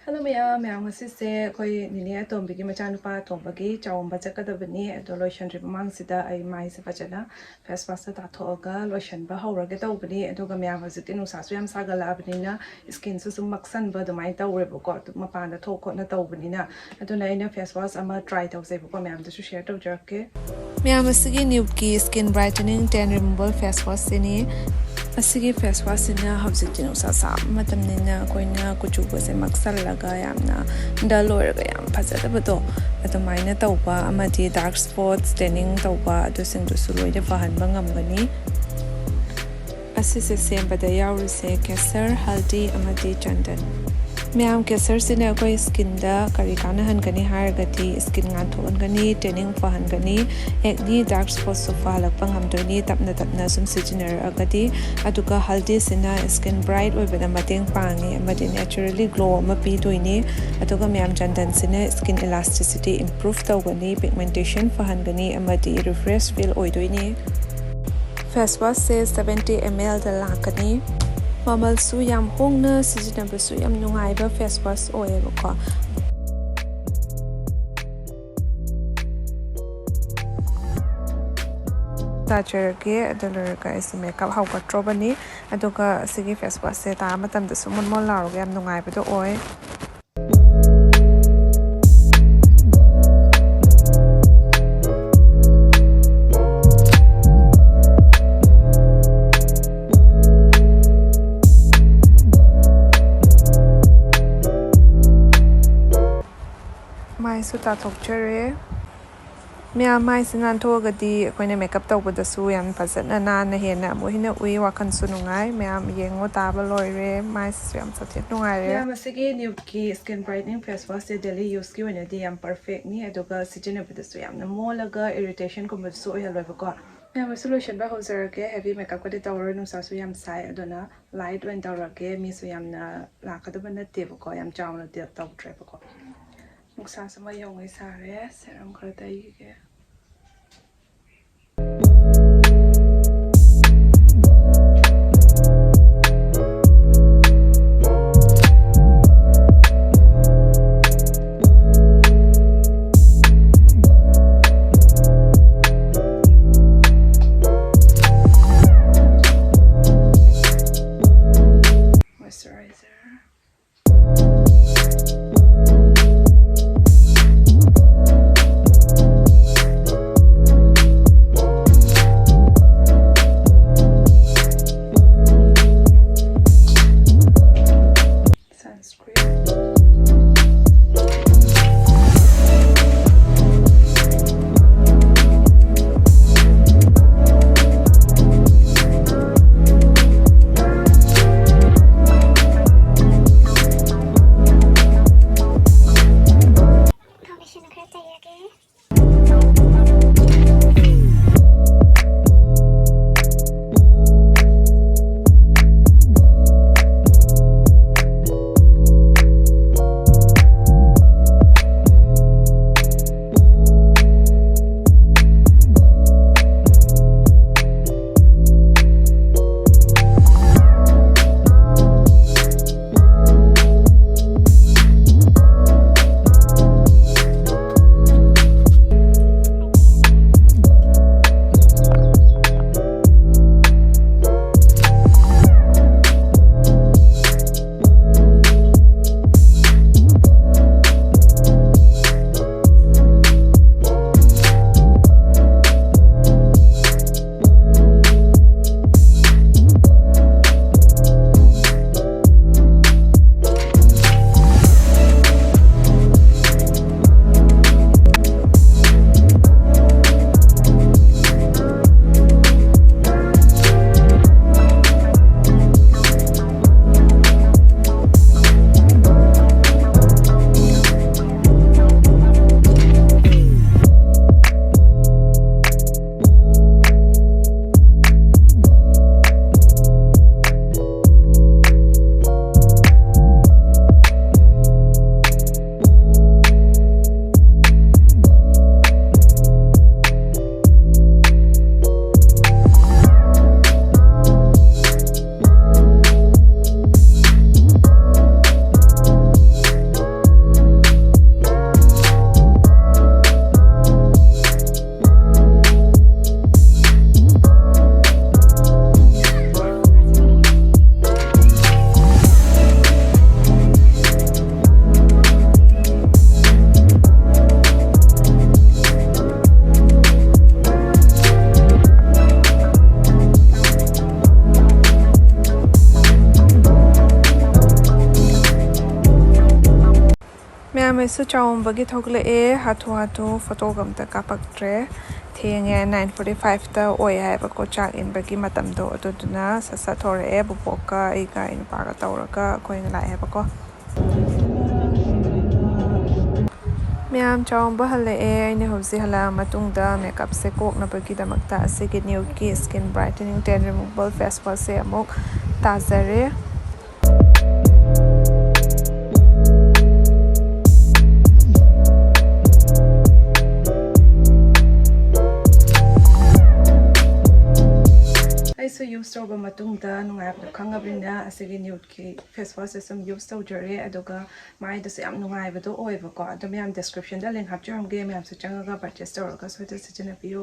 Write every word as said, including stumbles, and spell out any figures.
Hello ꯃꯌꯥꯝ, ꯃꯌꯥꯝ ꯉꯁꯤꯁꯦ ꯑꯩꯈꯣꯏ ꯅꯤꯅꯦ ꯑꯇꯣꯝꯕꯤꯒꯤ ꯃꯆꯥꯅꯨꯄꯥ ꯑꯇꯣꯝꯕꯒꯤ ꯆꯥꯎꯝꯕ ꯆꯠꯀꯗꯕꯅꯤ꯫ ꯑꯗꯣ ꯂꯣꯏꯁꯟꯗ꯭ꯔꯤ ꯃꯃꯥꯡꯁꯤꯗ ꯑꯩ ꯃꯥꯏꯁꯦ ꯐꯖꯅ ꯐꯦꯁ ꯋꯥꯁꯇ ꯇꯥꯊꯣꯛꯑꯒ ꯂꯣꯏꯁꯟꯕ ꯍꯧꯔꯒꯦ ꯇꯧꯕꯅꯤ꯫ ꯑꯗꯨꯒ ꯃꯌꯥꯝ ꯍꯧꯖꯤꯛꯇꯤ ꯅꯨꯡꯁꯥꯁꯨ ꯌꯥꯝ ꯁꯥꯒꯠꯂꯛꯑꯕꯅꯤꯅ ꯏꯁꯀꯤꯟꯁꯨ ꯁꯨꯝ ꯃꯛꯁꯟꯕ ꯑꯗꯨꯃꯥꯏꯅ ꯇꯧꯔꯦꯕꯀꯣ꯫ ꯑꯗꯨ ꯃꯄꯥꯟꯗ ꯊꯣꯛ ꯈꯣꯠꯅ ꯇꯧꯕꯅꯤꯅ꯫ ꯑꯗꯨꯅ ꯑꯩꯅ ꯐꯦꯁ ꯋꯥꯁ ꯑꯃ ꯇ꯭ꯔꯥꯏ ꯇꯧꯖꯩꯕꯀꯣ, ꯃꯌꯥꯝꯗꯁꯨ ꯁꯤꯌꯔ ꯇꯧꯖꯔꯛꯀꯦ꯫ ꯃꯌꯥꯝ ꯑꯁꯤꯒꯤ ꯅ꯭ꯌꯨꯕꯀꯤ ꯁ꯭ꯀꯤꯟ ꯕ꯭ꯔꯥꯏꯇꯅꯤꯡ ꯇꯦꯟ ꯔꯤꯃꯨꯕꯜ ꯐꯦꯁ ꯋꯥꯁꯁꯤꯅꯤ꯫ ꯑꯁꯤꯒꯤ ꯐꯦꯁ ꯋꯥꯁꯁꯤꯅ ꯍꯧꯖꯤꯛꯇꯤ ꯅꯨꯡꯁꯥ ꯁꯥꯕ ꯃꯇꯝꯅꯤꯅ ꯑꯩꯈꯣꯏꯅ ꯀꯨꯆꯨꯒꯁꯦ ꯃꯛꯁꯜꯂꯒ ꯌꯥꯝꯅ ꯗꯜ ꯑꯣꯏꯔꯒ ꯌꯥꯝ ꯐꯖꯗꯕꯗꯣ ꯑꯗꯨꯃꯥꯏꯅ ꯇꯧꯕ ꯑꯃꯗꯤ ꯗꯥꯔꯛ ꯁ꯭ꯄꯣꯠꯁ, ꯇꯦꯅꯤꯡ ꯇꯧꯕ ꯑꯗꯨꯁꯤꯡꯗꯨꯁꯨ ꯂꯣꯏꯅ ꯐꯍꯟꯕ ꯉꯝꯒꯅꯤ꯫ ꯑꯁꯤꯁꯦ ꯁꯦꯝꯕꯗ ꯌꯥꯎꯔꯤꯁꯦ ꯀꯦꯁꯔ, ꯍꯜꯗꯤ ꯑꯃꯗꯤ ꯆꯟꯗꯟ꯫ ꯃꯌꯥꯝ, ꯀꯦꯁꯔꯁꯤꯅ ꯑꯩꯈꯣꯏ ꯁ꯭ꯀꯤꯟꯗ ꯀꯔꯤ ꯀꯥꯟꯅꯍꯟꯒꯅꯤ ꯍꯥꯏꯔꯒꯗꯤ ꯁ꯭ꯀꯤꯟ ꯉꯥꯟꯊꯣꯛꯍꯟꯒꯅꯤ, ꯇꯦꯅꯤꯡ ꯐꯍꯟꯒꯅꯤ, ꯑꯦꯛꯅꯤ ꯗꯥꯔꯛ ꯁ꯭ꯄꯣꯠꯁꯨ ꯐꯍꯜꯂꯛꯄ ꯉꯝꯗꯣꯏꯅꯤ ꯇꯞꯅ ꯇꯞꯅ ꯁꯨꯝ ꯁꯤꯖꯤꯟꯅꯔꯛꯑꯒꯗꯤ꯫ ꯑꯗꯨꯒ ꯍꯜꯗꯤꯁꯤꯅ ꯁ꯭ꯀꯤꯟ ꯕ꯭ꯔꯥꯏꯠ ꯑꯣꯏꯕꯗ ꯃꯇꯦꯡ ꯄꯥꯡꯉꯤ ꯑꯃꯗꯤ ꯅꯦꯆꯔꯦꯜꯂꯤ ꯒ꯭ꯂꯣ ꯑꯃ ꯄꯤꯗꯣꯏꯅꯤ꯫ ꯑꯗꯨꯒ ꯃꯌꯥꯝ, ꯆꯟꯗꯟꯁꯤꯅ ꯁ꯭ꯀꯤꯟ ꯏꯂꯥꯁꯇꯤꯁꯤꯇꯤ ꯏꯝꯄ꯭ꯔꯨꯚ ꯇꯧꯒꯅꯤ, ꯄꯤꯒꯃꯦꯟꯇꯦꯁꯟ ꯐꯍꯟꯒꯅꯤ ꯑꯃꯗꯤ ꯔꯤꯐ꯭ꯔꯦꯁ ꯐꯤꯜ ꯑꯣꯏꯗꯣꯏꯅꯤ꯫ ꯐꯦꯁ ꯋꯥꯁꯁꯦ ꯁꯕꯦꯟꯇꯤ ꯑꯦꯝ ꯑꯦꯜꯗ ꯂꯥꯛꯀꯅꯤ꯫ ꯃꯃꯜꯁꯨ ꯌꯥꯝ ꯍꯣꯡꯅ, ꯁꯤꯖꯤꯟꯅꯕꯁꯨ ꯌꯥꯝ ꯅꯨꯡꯉꯥꯏꯕ ꯐꯦꯁ ꯋꯥꯁ ꯑꯣꯏꯌꯦꯕꯀꯣ꯫ ꯇꯥꯖꯔꯒꯦ꯫ ꯑꯗꯨ ꯂꯣꯏꯔꯒ ꯑꯩꯁꯦ ꯃꯦꯀꯞ ꯍꯧꯒꯠꯇ꯭ꯔꯣꯕꯅꯤ꯫ ꯑꯗꯨꯒ ꯁꯤꯒꯤ ꯐꯦꯁ ꯋꯥꯁꯁꯦ ꯇꯥꯕ ꯃꯇꯝꯗꯁꯨ ꯃꯣꯟ ꯃꯣꯟ ꯂꯥꯎꯔꯒ ꯌꯥꯝ ꯅꯨꯡꯉꯥꯏꯕꯗꯣ ꯑꯣꯏ꯫ ꯃꯥꯏꯁꯨ ꯇꯥꯊꯣꯛꯆꯔꯦ꯫ ꯃꯌꯥꯝ, ꯃꯥꯏꯁꯦ ꯅꯥꯟꯊꯣꯛꯑꯒꯗꯤ ꯑꯩꯈꯣꯏꯅ ꯃꯦꯀꯞ ꯇꯧꯕꯗꯁꯨ ꯌꯥꯝ ꯐꯖꯅ ꯅꯥꯟꯅ ꯍꯦꯟꯅ ꯑꯃꯨꯛ ꯍꯦꯟꯅ ꯎꯏ, ꯋꯥꯈꯜꯁꯨ ꯅꯨꯡꯉꯥꯏ꯫ ꯃꯌꯥꯝ ꯌꯦꯡꯉꯣ, ꯇꯥꯕ ꯂꯣꯏꯔꯦ, ꯃꯥꯏꯁꯤꯁꯨ ꯌꯥꯝ ꯁꯥꯊꯤꯅ ꯅꯨꯡꯉꯥꯏꯔꯦ꯫ ꯃꯌꯥꯝ, ꯑꯁꯤꯒꯤ ꯅ꯭ꯌꯨꯕꯀꯤ ꯁ꯭ꯀꯤꯟ ꯕ꯭ꯔꯥꯏꯠꯅꯤꯡ ꯐꯦꯁ ꯋꯥꯁꯁꯦ ꯗꯦꯂꯤ ꯌꯨꯁꯀꯤ ꯑꯣꯏꯅꯗꯤ ꯌꯥꯝ ꯄꯔꯐꯦꯛꯅꯤ, ꯑꯗꯨꯒ ꯁꯤꯖꯤꯟꯅꯕꯗꯁꯨ ꯌꯥꯝꯅ ꯃꯣꯜꯂꯒ ꯏꯔꯤꯇꯦꯁꯟꯒꯨꯝꯕꯁꯨ ꯑꯣꯏꯍꯜꯂꯣꯏꯕꯀꯣ꯫ ꯃꯌꯥꯝ, ꯑꯩꯁꯨ ꯂꯣꯏꯁꯤꯟꯕ ꯍꯧꯖꯔꯒꯦ꯫ ꯍꯦꯚꯤ ꯃꯦꯀꯞꯀꯗꯤ ꯇꯧꯔꯣꯏ, ꯅꯨꯡꯁꯥꯁꯨ ꯌꯥꯝ ꯁꯥꯏ, ꯑꯗꯨꯅ ꯂꯥꯏꯠ ꯑꯣꯏꯅ ꯇꯧꯔꯒꯦ꯫ ꯃꯤꯁꯨ ꯌꯥꯝꯅ ꯂꯥꯛꯀꯗꯕ ꯅꯠꯇꯦꯕꯀꯣ, ꯌꯥꯝ ꯆꯥꯎꯅ ꯇꯧꯗ꯭ꯔꯦꯕꯀꯣ꯫ ꯅꯨꯡꯁꯥꯁꯨ ꯃꯩ ꯌꯧꯉꯩ ꯁꯥꯔꯦ꯫ ꯁꯦꯔꯝ ꯈꯔ ꯇꯩꯒꯦ꯫ ꯃꯌꯥꯝ ꯑꯩꯁꯨ ꯆꯥꯎꯝꯕꯒꯤ ꯊꯣꯛꯂꯛꯑꯦ꯫ ꯍꯥꯊꯨ ꯍꯥꯊꯨ ꯐꯣꯇꯣꯒ ꯑꯝꯇ ꯀꯥꯞꯄꯛꯇ꯭ꯔꯦ꯫ ꯊꯦꯡꯉꯦ, ꯅꯥꯏꯟ ꯐꯣꯔꯇꯤ ꯐꯥꯏꯚꯇ ꯑꯣꯏ ꯍꯥꯏꯕꯀꯣ ꯆꯥꯛ ꯏꯟꯕꯒꯤ ꯃꯇꯝꯗꯣ꯫ ꯑꯗꯨꯗꯨꯅ ꯁꯠ ꯁꯠ ꯊꯣꯔꯛꯑꯦ꯫ ꯕꯨꯕꯣꯛꯀ ꯑꯩꯒ ꯑꯩ ꯅꯨꯄꯥꯒ ꯇꯧꯔꯒ ꯑꯩꯈꯣꯏꯅ ꯂꯥꯛꯑꯦꯕꯀꯣ꯫ ꯃꯌꯥꯝ ꯆꯥꯎꯝꯕ ꯍꯜꯂꯛꯑꯦ꯫ ꯑꯩꯅ ꯍꯧꯖꯤꯛ ꯍꯜꯂꯛꯑ ꯃꯇꯨꯡꯗ ꯃꯦꯀꯞꯁꯦ ꯀꯣꯛꯅꯕꯒꯤꯗꯃꯛꯇ ꯑꯁꯤꯒꯤ ꯅ꯭ꯌꯨꯠꯀꯤ ꯁ꯭ꯀꯤꯟ ꯕ꯭ꯔꯥꯏꯇꯅꯤꯡ ꯇꯦꯟ ꯔꯤꯃꯨꯚꯦꯕꯜ ꯐꯦꯁ ꯋꯥꯁꯁꯦ ꯑꯃꯨꯛ ꯇꯥꯖꯔꯦ꯫ ꯑꯩꯁꯨ ꯌꯨꯁ ꯇꯧꯔꯕ ꯃꯇꯨꯡꯗ ꯅꯨꯡꯉꯥꯏꯕꯗꯣ ꯈꯪꯉꯕꯅꯤꯅ ꯑꯁꯤꯒꯤ ꯅ꯭ꯌꯨꯠꯀꯤ ꯐꯦꯁ ꯋꯥꯁꯁꯦ ꯁꯨꯝ ꯌꯨꯁ ꯇꯧꯖꯔꯦ꯫ ꯑꯗꯨꯒ ꯃꯥꯏꯗꯁꯨ ꯌꯥꯝ ꯅꯨꯡꯉꯥꯏꯕꯗꯣ ꯑꯣꯏꯕꯀꯣ꯫ ꯑꯗꯣ ꯃꯌꯥꯝ ꯗꯤꯁꯀ꯭ꯔꯤꯞꯁꯟꯗ ꯂꯤꯡ ꯍꯥꯞꯆꯔꯝꯒꯦ, ꯃꯌꯥꯝꯁꯨ ꯆꯪꯉꯒ ꯄꯔꯆꯦꯁ ꯇꯧꯔꯒ ꯁꯣꯏꯗꯅ ꯁꯤꯖꯤꯟꯅꯕꯤꯌꯨ꯫